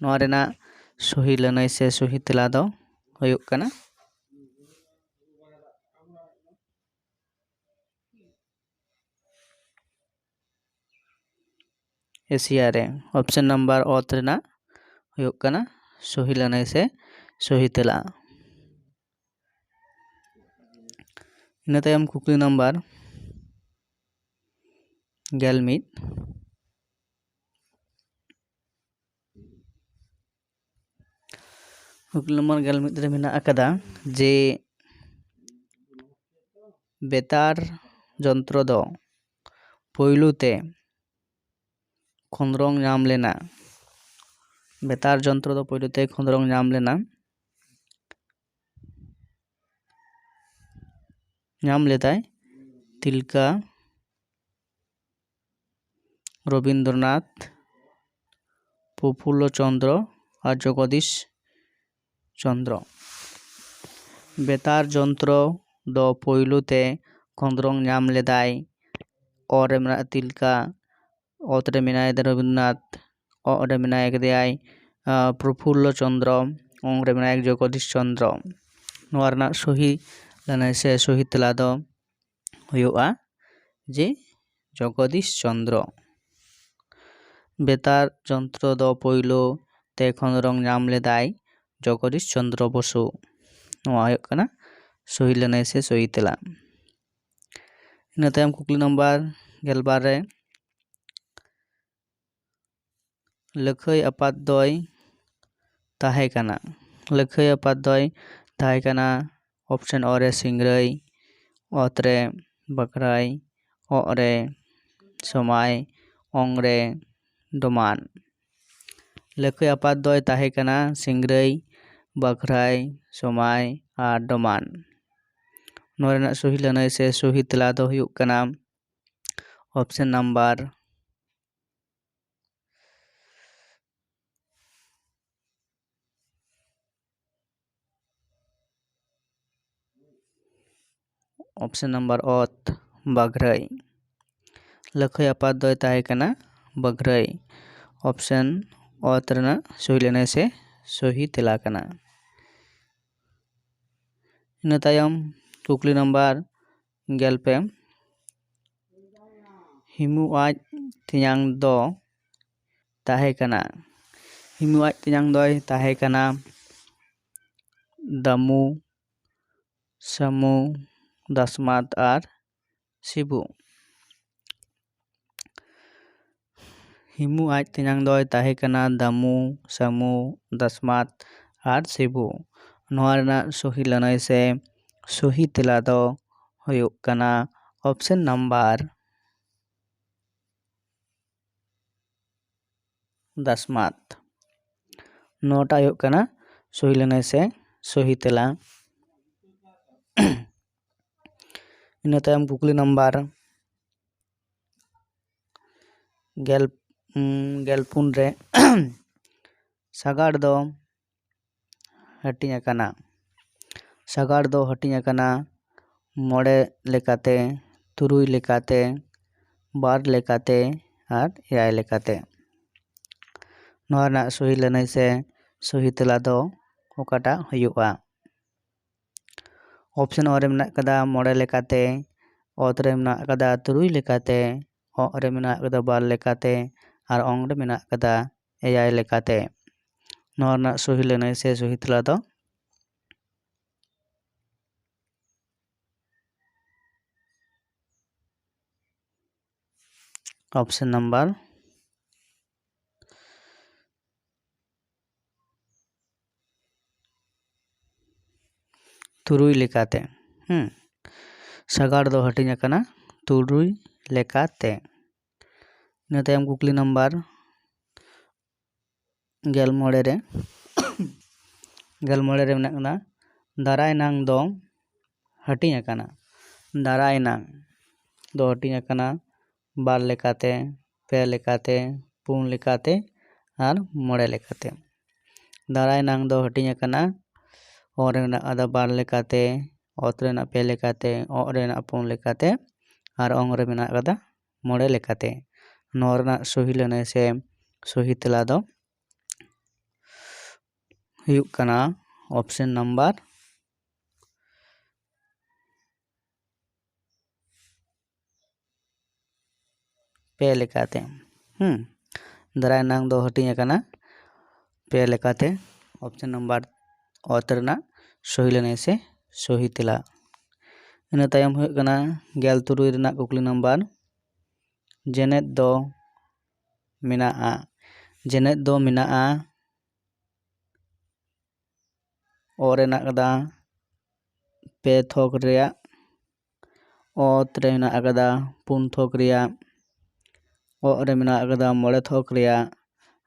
ᱱᱚᱣᱟ ᱨᱮᱱᱟᱜ ᱥᱚᱦᱤ ᱞᱟᱹᱱᱟᱹᱭ ᱥᱮ ᱥᱚᱦᱤ ᱛᱮᱞᱟ ᱫᱚ ᱦᱩᱭᱩᱜ ᱠᱟᱱᱟ ᱮᱥᱤᱭᱟ ᱨᱮ᱾ ᱚᱯᱥᱮᱱ ᱱᱟᱢᱵᱟᱨ ᱚᱛ ᱨᱮᱱᱟᱜ ᱦᱩᱭᱩᱜ ᱠᱟᱱᱟ ᱥᱚᱦᱤ ᱞᱟᱹᱱᱟᱹᱭ ᱥᱮ ᱥᱚᱦᱤ ᱛᱮᱞᱟ᱾ ᱤᱱᱟᱹ ᱛᱟᱭᱚᱢ ᱠᱩᱠᱞᱤ ᱱᱟᱢᱵᱟᱨ ᱜᱮᱞ ᱢᱤᱫ᱾ ᱠᱩᱠᱞᱤ ᱱᱚᱢᱵᱚᱨ ᱜᱮᱞ ᱢᱤᱫ ᱨᱮ ᱢᱮᱱᱟᱜ ᱟᱠᱟᱫᱟ ᱡᱮ ᱵᱮᱛᱟᱨ ᱡᱚᱱᱛᱨᱚ ᱫᱚ ᱯᱳᱭᱞᱳ ᱛᱮ ᱠᱷᱚᱸᱫᱽᱨᱚᱝ ᱧᱟᱢ ᱞᱮᱱᱟ? ᱵᱮᱛᱟᱨ ᱡᱚᱱᱛᱨᱚ ᱫᱚ ᱯᱳᱭᱞᱳ ᱛᱮ ᱠᱷᱚᱸᱫᱽᱨᱚᱝ ᱧᱟᱢ ᱞᱮᱱᱟ ᱧᱟᱢ ᱞᱮᱫᱟᱭ ᱛᱤᱞᱠᱟ, ᱨᱚᱵᱤᱱᱫᱨᱚᱱᱟᱛᱷ, ᱯᱨᱚᱯᱷᱩᱞᱞᱚ ᱪᱚᱱᱫᱨᱚ ᱟᱨ ᱡᱚᱜᱚᱫᱤᱥ ᱪᱚᱱᱫᱨᱚ᱾ ᱵᱮᱛᱟᱨ ᱡᱚᱱᱛᱨᱚ ᱫᱚ ᱯᱳᱭᱞᱳ ᱛᱮ ᱠᱷᱚᱸᱫᱽᱨᱚᱝ ᱧᱟᱢ ᱞᱮᱫᱟᱭ ᱚ ᱨᱮ ᱢᱮᱱᱟᱜ ᱛᱤᱞᱠᱟ, ᱚᱛ ᱨᱮ ᱢᱮᱱᱟᱭ ᱨᱚᱵᱤᱱᱫᱨᱚᱱᱟᱛᱷ, ᱚᱜ ᱨᱮ ᱢᱮᱱᱟᱭ ᱠᱮᱫᱮᱭᱟᱭ ᱯᱨᱚᱯᱷᱩᱞᱞᱚ ᱪᱚᱱᱫᱨᱚ, ᱚᱝ ᱨᱮ ᱢᱮᱱᱟᱭ ᱡᱚᱜᱚᱫᱤᱥ ᱪᱚᱱᱫᱨᱚ᱾ ᱱᱚᱣᱟ ᱨᱮᱱᱟᱜ ᱥᱚᱦᱤ ᱞᱟᱹᱱᱟᱹᱭ ᱥᱮ ᱥᱚᱦᱤ ᱛᱮᱞᱟ ᱫᱚ ᱦᱩᱭᱩᱜᱼᱟ ᱡᱮ ᱡᱚᱜᱚᱫᱤᱥ ᱪᱚᱱᱫᱨᱚ᱾ ᱵᱮᱛᱟᱨ ᱡᱚᱱᱛᱨᱚ ᱫᱚ ᱯᱳᱭᱞᱳ ᱛᱮ ᱠᱷᱚᱸᱫᱽᱨᱚᱝ ᱧᱟᱢ ᱞᱮᱫᱟᱭ ᱡᱚᱜᱚᱫᱤᱥ ᱪᱚᱱᱫᱨᱚ ᱵᱚᱥᱩ᱾ ᱱᱚᱣᱟ ᱦᱩᱭᱩᱜ ᱠᱟᱱᱟ ᱥᱚᱦᱤ ᱞᱟᱹᱱᱟᱹᱭ ᱥᱮ ᱥᱚᱦᱤ ᱛᱮᱞᱟ᱾ ᱤᱱᱟᱹ ᱛᱟᱭᱚᱢ ᱠᱩᱠᱞᱤ ᱱᱚᱢᱵᱚᱨ ᱜᱮᱞᱵᱟᱨ ᱨᱮ, ᱞᱟᱹᱠᱷᱟᱹᱭ ᱟᱯᱟᱛ ᱫᱚᱭ ᱛᱟᱦᱮᱸ ᱠᱟᱱᱟ᱾ ᱞᱟᱹᱠᱷᱟᱹᱭ ᱟᱯᱟᱛ ᱫᱚᱭ ᱛᱟᱦᱮᱸ ᱠᱟᱱᱟ ᱚᱯᱥᱮᱱ ᱚ ᱨᱮ ᱥᱤᱝᱨᱟᱹᱭ, ᱚᱛ ᱨᱮ ᱵᱟᱠᱷᱨᱟᱭ, ᱚᱜ ᱨᱮ ᱥᱚᱢᱟᱭ, ᱚᱝ ᱨᱮ ᱰᱚᱢᱟᱱ᱾ ᱞᱟᱹᱠᱷᱟᱹᱭ ᱟᱯᱟᱛ ᱫᱚᱭ ᱛᱟᱦᱮᱸ ᱠᱟᱱᱟ ᱥᱤᱝᱨᱟᱹᱭ, ᱵᱟᱠᱷᱨᱟᱭ, ᱥᱚᱢᱟᱭ ᱟᱨ ᱰᱚᱢᱟᱱ᱾ ᱱᱚᱣᱟ ᱨᱮᱱᱟᱜ ᱥᱚᱦᱤ ᱞᱟᱹᱱᱟᱹᱭ ᱥᱮ ᱥᱚᱦᱤ ᱛᱮᱞᱟ ᱫᱚ ᱦᱩᱭᱩᱜ ᱠᱟᱱᱟ ᱚᱯᱥᱮᱱ ᱱᱟᱢᱵᱟᱨ ᱚᱯᱥᱮᱱ ᱱᱟᱢᱵᱟᱨ ᱚᱛ, ᱵᱟᱜᱷᱨᱟᱹᱭ᱾ ᱞᱟᱹᱠᱷᱟᱹᱭ ᱟᱯᱟᱛ ᱫᱚᱭ ᱛᱟᱦᱮᱸ ᱠᱟᱱᱟ ᱵᱟᱜᱷᱨᱟᱹᱭ᱾ ᱚᱯᱥᱮᱱ ᱚᱛ ᱨᱮᱱᱟᱜ ᱥᱚᱦᱤ ᱞᱟᱹᱱᱟᱹᱭ ᱥᱮ ᱥᱚᱦᱤ ᱛᱮᱞᱟ ᱠᱟᱱᱟ᱾ ᱤᱱᱟᱹ ᱛᱟᱭᱚᱢ ᱠᱩᱠᱞᱤ ᱱᱟᱢᱵᱟᱨ ᱜᱮᱞ ᱯᱮ, ᱦᱤᱢᱩ ᱟᱡ ᱛᱮᱧᱟᱝ ᱫᱚ ᱛᱟᱦᱮᱸ ᱠᱟᱱᱟ᱾ ᱦᱤᱢᱩ ᱟᱡ ᱛᱮᱧᱟᱝ ᱫᱚᱭ ᱛᱟᱦᱮᱸ ᱠᱟᱱᱟ ᱫᱟᱢᱩ, ᱥᱟᱹᱢᱩ, ᱫᱟᱥᱢᱟᱛ ᱟᱨ ᱥᱤᱵᱩ᱾ ᱦᱤᱢᱩ ᱟᱡ ᱛᱮᱧᱟᱝ ᱫᱚᱭ ᱛᱟᱦᱮᱸ ᱠᱟᱱᱟ ᱫᱟᱢᱩ, ᱥᱟᱹᱢᱩ, ᱫᱟᱥᱢᱟᱛ ᱟᱨ ᱥᱤᱵᱩ᱾ ᱱᱚᱣᱟ ᱨᱮᱱᱟᱜ ᱥᱚᱦᱤ ᱞᱟᱹᱱᱟᱹᱭ ᱥᱮ ᱥᱚᱦᱤ ᱛᱮᱞᱟ ᱫᱚ ᱦᱩᱭᱩᱜ ᱠᱟᱱᱟ ᱚᱯᱥᱮᱱ ᱱᱟᱢᱵᱟᱨ ᱫᱟᱥᱢᱟᱛ᱾ ᱱᱚᱣᱟᱴᱟᱜ ᱦᱩᱭᱩᱜ ᱠᱟᱱᱟ ᱥᱚᱦᱤ ᱞᱟᱹᱱᱟᱹᱭ ᱥᱮ ᱥᱚᱦᱤ ᱛᱮᱞᱟ᱾ ᱤᱱᱟᱹ ᱛᱟᱭᱚᱢ ᱠᱩᱠᱞᱤ ᱱᱟᱢᱵᱟᱨ ᱜᱮᱞ, ᱩᱸ, ᱜᱮᱞ ᱯᱩᱱ ᱨᱮ ᱥᱟᱜᱟᱲ ᱫᱚ ᱦᱟᱹᱴᱤᱧ ᱟᱠᱟᱱᱟ᱾ ᱥᱟᱜᱟᱲ ᱫᱚ ᱦᱟᱹᱴᱤᱧ ᱟᱠᱟᱱᱟ ᱢᱚᱬᱮ ᱞᱮᱠᱟᱛᱮ, ᱛᱩᱨᱩᱭ ᱞᱮᱠᱟᱛᱮ, ᱵᱟᱨ ᱞᱮᱠᱟᱛᱮ ᱟᱨ ᱮᱭᱟᱭ ᱞᱮᱠᱟᱛᱮ᱾ ᱱᱚᱣᱟ ᱨᱮᱱᱟᱜ ᱥᱚᱦᱤ ᱞᱟᱹᱱᱟᱹᱭ ᱥᱮ ᱥᱚᱦᱤ ᱛᱮᱞᱟ ᱫᱚ ᱚᱠᱟᱴᱟᱜ ᱦᱩᱭᱩᱜᱼᱟ? ᱚᱯᱥᱮᱱ ᱚ ᱨᱮ ᱢᱮᱱᱟᱜ ᱠᱟᱫᱟ ᱢᱚᱬᱮ ᱞᱮᱠᱟᱛᱮ, ᱚᱛ ᱨᱮ ᱢᱮᱱᱟᱜ ᱠᱟᱫᱟ ᱛᱩᱨᱩᱭ ᱞᱮᱠᱟᱛᱮ, ᱚᱜ ᱨᱮ ᱢᱮᱱᱟᱜ ᱠᱟᱫᱟ ᱵᱟᱨ ᱞᱮᱠᱟᱛᱮ ᱟᱨ ᱚᱝ ᱨᱮ ᱢᱮᱱᱟᱜ ᱠᱟᱫᱟ ᱮᱭᱟᱭ ᱞᱮᱠᱟᱛᱮ᱾ ᱱᱚᱣᱟ ᱨᱮᱱᱟᱜ ᱥᱚᱦᱤ ᱞᱟᱹᱱᱟᱹᱭ ᱥᱮ ᱥᱚᱦᱤ ᱛᱮᱞᱟ ᱫᱚ ᱚᱯᱥᱮᱱ ᱱᱟᱢᱵᱟᱨ ᱛᱩᱨᱩᱭ ᱞᱮᱠᱟᱛᱮ᱾ ᱦᱩᱸ᱾ ᱥᱟᱜᱟᱲ ᱫᱚ ᱦᱟᱹᱴᱤᱧ ᱟᱠᱟᱱᱟ ᱛᱩᱨᱩᱭ ᱞᱮᱠᱟᱛᱮ᱾ ᱤᱱᱟᱹ ᱛᱟᱭᱚᱢ ᱠᱩᱠᱞᱤ ᱱᱟᱢᱵᱟᱨ ᱜᱮᱞ ᱢᱚᱬᱮ ᱨᱮ, ᱜᱮᱞ ᱢᱚᱬᱮ ᱨᱮ ᱢᱮᱱᱟᱜ ᱠᱟᱫᱟ, ᱫᱟᱨᱟᱭ ᱱᱟᱝ ᱫᱚ ᱦᱟᱹᱴᱤᱧ ᱟᱠᱟᱱᱟ᱾ ᱫᱟᱨᱟᱭ ᱱᱟᱝ ᱫᱚ ᱦᱟᱹᱴᱤᱧ ᱟᱠᱟᱱᱟ ᱵᱟᱨ ᱞᱮᱠᱟᱛᱮ, ᱯᱮ ᱞᱮᱠᱟᱛᱮ, ᱯᱩᱱ ᱞᱮᱠᱟᱛᱮ ᱟᱨ ᱢᱚᱬᱮ ᱞᱮᱠᱟᱛᱮ᱾ ᱫᱟᱨᱟᱭ ᱱᱟᱝ ᱫᱚ ᱦᱟᱹᱴᱤᱧ ᱟᱠᱟᱱᱟ ᱚ ᱨᱮ ᱢᱮᱱᱟᱜ ᱠᱟᱫᱟ ᱵᱟᱨ ᱞᱮᱠᱟᱛᱮ, ᱚᱛ ᱨᱮᱱᱟᱜ ᱯᱮ ᱞᱮᱠᱟᱛᱮ, ᱚᱜ ᱨᱮᱱᱟᱜ ᱯᱩᱱ ᱞᱮᱠᱟᱛᱮ ᱟᱨ ᱚᱝ ᱨᱮ ᱢᱮᱱᱟᱜ ᱠᱟᱫᱟ ᱢᱚᱬᱮ ᱞᱮᱠᱟᱛᱮ᱾ ᱱᱚᱣᱟ ᱨᱮᱱᱟᱜ ᱥᱚᱦᱤ ᱞᱟᱹᱱᱟᱹᱭ ᱥᱮ ᱥᱚᱦᱤ ᱛᱮᱞᱟ ᱫᱚ ᱦᱩᱭᱩᱜ ᱠᱟᱱᱟ ᱚᱯᱥᱮᱱ ᱱᱟᱢᱵᱟᱨ ᱯᱮ ᱞᱮᱠᱟᱛᱮ᱾ ᱦᱩᱸ᱾ ᱫᱟᱨᱟᱭ ᱱᱟᱝ ᱫᱚ ᱦᱟᱹᱴᱤᱧ ᱟᱠᱟᱱᱟ ᱯᱮ ᱞᱮᱠᱟᱛᱮ᱾ ᱚᱯᱥᱮᱱ ᱱᱟᱢᱵᱟᱨ ᱚᱛ ᱨᱮᱱᱟᱜ ᱥᱚᱦᱤ ᱞᱟᱹᱱᱟᱹᱭ ᱥᱮ ᱥᱚᱦᱤ ᱛᱮᱞᱟ᱾ ᱤᱱᱟᱹ ᱛᱟᱭᱚᱢ ᱦᱩᱭᱩᱜ ᱠᱟᱱᱟ ᱜᱮᱞ ᱛᱩᱨᱩᱭ ᱨᱮᱱᱟᱜ ᱠᱩᱠᱞᱤ ᱱᱟᱢᱵᱟᱨ, ᱡᱮᱱᱮᱫ ᱫᱚ ᱢᱮᱱᱟᱜᱼᱟ᱾ ᱡᱮᱱᱮᱫ ᱫᱚ ᱢᱮᱱᱟᱜᱼᱟ ᱚ ᱨᱮ ᱢᱮᱱᱟᱜ ᱠᱟᱫᱟ ᱯᱮ ᱛᱷᱚᱠ ᱨᱮᱭᱟᱜ, ᱚᱛ ᱨᱮ ᱢᱮᱱᱟᱜ ᱠᱟᱫᱟ ᱯᱩᱱ ᱛᱷᱚᱠ ᱨᱮᱭᱟᱜ, ᱚᱜ ᱨᱮ ᱢᱮᱱᱟᱜ ᱠᱟᱫᱟ ᱢᱚᱬᱮ ᱛᱷᱚᱠ ᱨᱮᱭᱟᱜ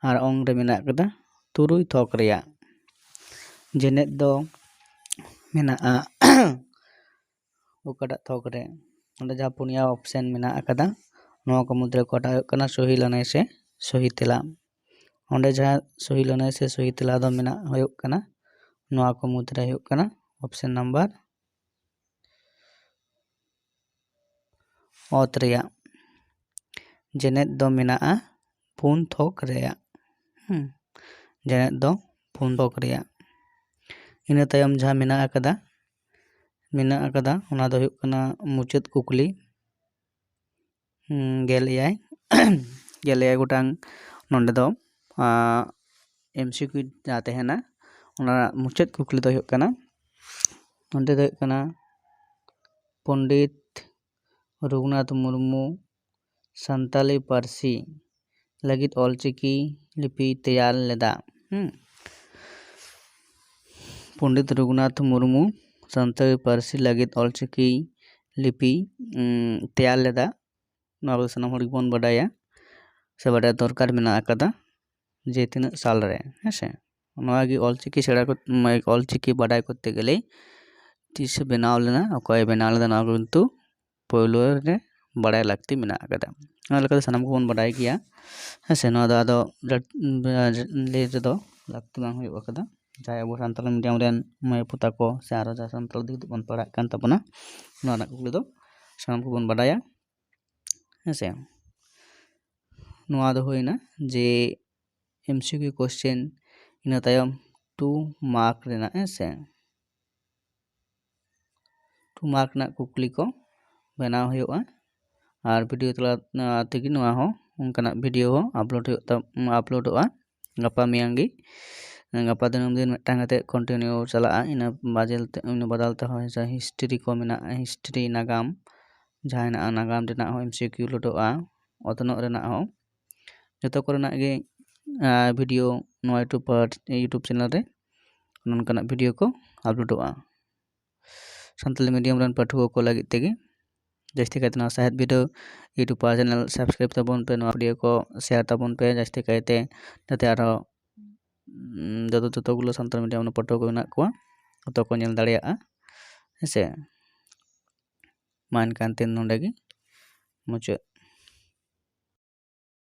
ᱟᱨ ᱚᱝ ᱨᱮ ᱢᱮᱱᱟᱜ ᱠᱟᱫᱟ ᱛᱩᱨᱩᱭ ᱛᱷᱚᱠ ᱨᱮᱭᱟᱜ᱾ ᱡᱮᱱᱮᱫ ᱫᱚ ᱢᱮᱱᱟᱜᱼᱟ ᱚᱠᱟᱴᱟᱜ ᱛᱷᱚᱠ ᱨᱮ? ᱚᱸᱰᱮ ᱡᱟᱦᱟᱸ ᱯᱩᱱᱭᱟ ᱚᱯᱥᱮᱱ ᱢᱮᱱᱟᱜ ᱟᱠᱟᱫᱟ, ᱱᱚᱣᱟ ᱠᱚ ᱢᱩᱫᱽᱨᱮ ᱚᱠᱟᱴᱟᱜ ᱦᱩᱭᱩᱜ ᱠᱟᱱᱟ ᱥᱚᱦᱤ ᱞᱟᱹᱱᱟᱹᱭ ᱥᱮ ᱥᱚᱦᱤ ᱛᱮᱞᱟ? ᱚᱸᱰᱮ ᱡᱟᱦᱟᱸ ᱥᱚᱦᱤ ᱞᱟᱹᱱᱟᱹᱭ ᱥᱮ ᱥᱚᱦᱤ ᱛᱮᱞᱟ ᱫᱚ ᱢᱮᱱᱟᱜ ᱦᱩᱭᱩᱜ ᱠᱟᱱᱟ ᱱᱚᱣᱟ ᱠᱚ ᱢᱩᱫᱽᱨᱮ ᱦᱩᱭᱩᱜ ᱠᱟᱱᱟ ᱚᱯᱥᱮᱱ ᱱᱟᱢᱵᱟᱨ ᱚᱛ ᱨᱮᱭᱟᱜ ᱡᱮᱱᱮᱫ ᱫᱚ ᱢᱮᱱᱟᱜᱼᱟ ᱯᱩᱱ ᱛᱷᱚᱠ ᱨᱮᱭᱟᱜ᱾ ᱦᱩᱸ, ᱡᱮᱱᱮᱫ ᱫᱚ ᱯᱩᱱ ᱛᱷᱚᱠ ᱨᱮᱭᱟᱜ᱾ ᱤᱱᱟᱹ ᱛᱟᱭᱚᱢ ᱡᱟᱦᱟᱸ ᱢᱮᱱᱟᱜ ᱟᱠᱟᱫᱟ, ᱢᱮᱱᱟᱜ ᱟᱠᱟᱫᱟ, ᱚᱱᱟ ᱫᱚ ᱦᱩᱭᱩᱜ ᱠᱟᱱᱟ ᱢᱩᱪᱟᱹᱫ ᱠᱩᱠᱞᱤ᱾ ᱦᱩᱸ, ᱜᱮᱞ ᱮᱭᱟᱭ, ᱜᱮᱞ ᱮᱭᱟᱭ ᱜᱚᱴᱟᱝ ᱱᱚᱰᱮ ᱫᱚ, ᱟᱸ, ᱮᱢ ᱥᱤ ᱠᱤᱭᱩ ᱡᱟᱦᱟᱸ ᱛᱟᱦᱮᱱᱟ, ᱚᱱᱟ ᱢᱩᱪᱟᱹᱫ ᱠᱩᱠᱞᱤ ᱫᱚ ᱦᱩᱭᱩᱜ ᱠᱟᱱᱟ, ᱱᱚᱰᱮ ᱫᱚ ᱦᱩᱭᱩᱜ ᱠᱟᱱᱟ, ᱯᱚᱱᱰᱤᱛ ᱨᱚᱜᱷᱩᱱᱟᱛᱷ ᱢᱩᱨᱢᱩ ᱥᱟᱱᱛᱟᱞᱤ ᱯᱟᱹᱨᱥᱤ ᱞᱟᱹᱜᱤᱫ ᱚᱞᱪᱤᱠᱤ ᱞᱤᱯᱤ ᱛᱮᱭᱟᱨ ᱞᱮᱫᱟ᱾ ᱦᱩᱸ᱾ ᱯᱚᱱᱰᱤᱛ ᱨᱚᱜᱷᱩᱱᱟᱛᱷ ᱢᱩᱨᱢᱩ ᱥᱟᱱᱛᱟᱲᱤ ᱯᱟᱹᱨᱥᱤ ᱞᱟᱹᱜᱤᱫ ᱚᱞᱪᱤᱠᱤ ᱞᱤᱯᱤ, ᱩᱸ, ᱛᱮᱭᱟᱨ ᱞᱮᱫᱟ᱾ ᱱᱚᱣᱟ ᱠᱚᱫᱚ ᱥᱟᱱᱟᱢ ᱦᱚᱲ ᱜᱮᱵᱚᱱ ᱵᱟᱰᱟᱭᱟ ᱥᱮ ᱵᱟᱰᱟᱭ ᱫᱚᱨᱠᱟᱨ ᱢᱮᱱᱟᱜ ᱟᱠᱟᱫᱟ, ᱡᱮ ᱛᱤᱱᱟᱹᱜ ᱥᱟᱞ ᱨᱮ, ᱦᱮᱸ ᱥᱮ? ᱱᱚᱣᱟ ᱜᱮ ᱚᱞᱪᱤᱠᱤ ᱥᱮᱬᱟ ᱠᱚ-, ᱢᱟᱱᱮ ᱚᱞᱪᱤᱠᱤ ᱵᱟᱰᱟᱭ ᱠᱚᱨᱛᱮ ᱜᱮᱞᱮ ᱛᱤᱥᱮ ᱵᱮᱱᱟᱣ ᱞᱮᱱᱟ, ᱚᱠᱚᱭᱮ ᱵᱮᱱᱟᱣ ᱞᱮᱫᱟ, ᱱᱚᱣᱟ ᱠᱚ ᱠᱤᱱᱛᱩ ᱯᱳᱭᱞᱳ ᱨᱮ ᱵᱟᱲᱟᱭ ᱞᱟᱹᱠᱛᱤ ᱢᱮᱱᱟᱜ ᱟᱠᱟᱫᱟ᱾ ᱚᱱᱟ ᱞᱮᱠᱟᱛᱮ ᱥᱟᱱᱟᱢ ᱠᱚᱵᱚᱱ ᱵᱟᱰᱟᱭ ᱜᱮᱭᱟ, ᱦᱮᱸ ᱥᱮ? ᱱᱚᱣᱟ ᱫᱚ ᱟᱫᱚ ᱞᱟᱹᱴ-, ᱞᱟᱹᱭ ᱨᱮᱫᱚ ᱞᱟᱹᱠᱛᱤ ᱵᱟᱝ ᱦᱩᱭᱩᱜ ᱟᱠᱟᱫᱟ᱾ ᱡᱟᱦᱟᱸᱭ ᱟᱵᱚ ᱥᱟᱱᱛᱟᱲᱤ ᱢᱤᱰᱤᱭᱟᱢ ᱨᱮᱱ ᱢᱟᱹᱭ ᱵᱟᱹᱵᱩ ᱛᱟᱠᱚ ᱥᱮ ᱟᱨᱚ ᱡᱟᱦᱟᱸ ᱥᱟᱱᱛᱟᱲᱤ ᱛᱮ ᱵᱚᱱ ᱯᱟᱲᱦᱟᱜ ᱠᱟᱱ ᱛᱟᱵᱚᱱᱟ, ᱱᱚᱣᱟ ᱨᱮᱱᱟᱜ ᱠᱩᱠᱞᱤ ᱫᱚ ᱥᱟᱱᱟᱢ ᱠᱚᱵᱚᱱ ᱵᱟᱰᱟᱭᱟ, ᱦᱮᱸ ᱥᱮ? ᱱᱚᱣᱟ ᱫᱚ ᱦᱩᱭᱱᱟ ᱡᱮ ᱮᱢ ᱥᱤ ᱠᱤᱭᱩ ᱠᱚᱥᱪᱮᱱ, ᱤᱱᱟᱹ ᱛᱟᱭᱚᱢ ᱴᱩ ᱢᱟᱨᱠ ᱨᱮᱱᱟᱜ, ᱦᱮᱸ ᱥᱮ? ᱴᱩ ᱢᱟᱨᱠ ᱨᱮᱱᱟᱜ ᱠᱩᱠᱞᱤ ᱠᱚ ᱵᱮᱱᱟᱣ ᱦᱩᱭᱩᱜᱼᱟ᱾ ᱟᱨ ᱵᱷᱤᱰᱤᱭᱳ ᱛᱟᱞᱟ, ᱟ, ᱛᱮᱜᱮ ᱱᱚᱣᱟ ᱦᱚᱸ, ᱚᱱᱠᱟᱱᱟᱜ ᱵᱷᱤᱰᱤᱭᱳ ᱦᱚᱸ ᱟᱯᱞᱳᱰ ᱦᱩᱭᱩᱜ ᱛᱟ-, ᱟᱯᱞᱳᱰᱚᱜᱼᱟ ᱜᱟᱯᱟ ᱢᱮᱭᱟᱝ ᱜᱮ᱾ ᱜᱟᱯᱟ ᱫᱤᱱᱟᱹᱢ ᱫᱤᱱ ᱢᱤᱫᱴᱟᱝ ᱠᱟᱛᱮ ᱠᱚᱱᱴᱤᱱᱤᱭᱩ ᱪᱟᱞᱟᱜᱼᱟ᱾ ᱤᱱᱟᱹ ᱵᱟᱫᱟᱞ ᱛᱮ, ᱤᱱᱟᱹ ᱵᱟᱫᱟᱞ ᱛᱮᱦᱚᱸ ᱡᱟᱦᱟᱸ ᱦᱤᱥᱴᱨᱤ ᱠᱚ ᱢᱮᱱᱟᱜᱼᱟ, ᱦᱤᱥᱴᱨᱤ, ᱱᱟᱜᱟᱢ ᱡᱟᱦᱟᱸ ᱦᱮᱱᱟᱜᱼᱟ, ᱱᱟᱜᱟᱢ ᱨᱮᱱᱟᱜ ᱦᱚᱸ ᱮᱢ ᱥᱤ ᱠᱤᱭᱩ ᱞᱳᱰᱚᱜᱼᱟ, ᱚᱛᱱᱚᱜ ᱨᱮᱱᱟᱜ ᱦᱚᱸ᱾ ᱡᱚᱛᱚ ᱠᱚᱨᱮᱱᱟᱜ ᱜᱮ, ᱟ, ᱵᱷᱤᱰᱤᱭᱳ ᱱᱚᱣᱟ YouTube ᱯᱟᱦᱴ-, YouTube ᱪᱮᱱᱮᱞ ᱨᱮ ᱱᱚᱝᱠᱟᱱᱟᱜ ᱵᱷᱤᱰᱤᱭᱳ ᱠᱚ ᱟᱯᱞᱳᱰᱚᱜᱼᱟ ᱥᱟᱱᱛᱟᱞᱤ ᱢᱤᱰᱤᱭᱟᱢ ᱨᱮᱱ ᱯᱟᱹᱴᱷᱩᱣᱟᱹ ᱠᱚ ᱞᱟᱹᱜᱤᱫ ᱛᱮᱜᱮ᱾ ᱡᱟᱹᱥᱛᱤ ᱠᱟᱭᱛᱮ ᱱᱚᱣᱟ ᱥᱟᱦᱮᱫ ᱵᱷᱤᱰᱤᱭᱳ YouTube ᱪᱮᱱᱮᱞ ᱥᱟᱵᱥᱠᱨᱟᱭᱤᱵ ᱛᱟᱵᱚᱱ ᱯᱮ, ᱱᱚᱣᱟ ᱵᱷᱤᱰᱤᱭᱳ ᱠᱚ ᱥᱮᱭᱟᱨ ᱛᱟᱵᱚᱱ ᱯᱮ ᱡᱟᱹᱥᱛᱤ ᱠᱟᱭᱛᱮ, ᱡᱟᱛᱮ ᱟᱨᱦᱚᱸ, ᱩᱸ, ᱡᱚᱛᱚ, ᱡᱚᱛᱚ ᱜᱩᱞᱳ ᱥᱟᱱᱛᱟᱲᱤ ᱢᱤᱰᱤᱭᱟᱢ ᱨᱮᱱ ᱯᱟᱹᱴᱷᱩᱣᱟᱹ ᱠᱚ ᱢᱮᱱᱟᱜ ᱠᱚᱣᱟ, ᱡᱚᱛᱚ ᱠᱚ ᱧᱮᱞ ᱫᱟᱲᱮᱭᱟᱜᱼᱟ, ᱦᱮᱸ ᱥᱮ᱾ ᱢᱟ ᱮᱱᱠᱷᱟᱱ ᱛᱮᱦᱮᱧ ᱱᱚᱰᱮ ᱜᱮ ᱢᱩᱪᱟᱹᱫ᱾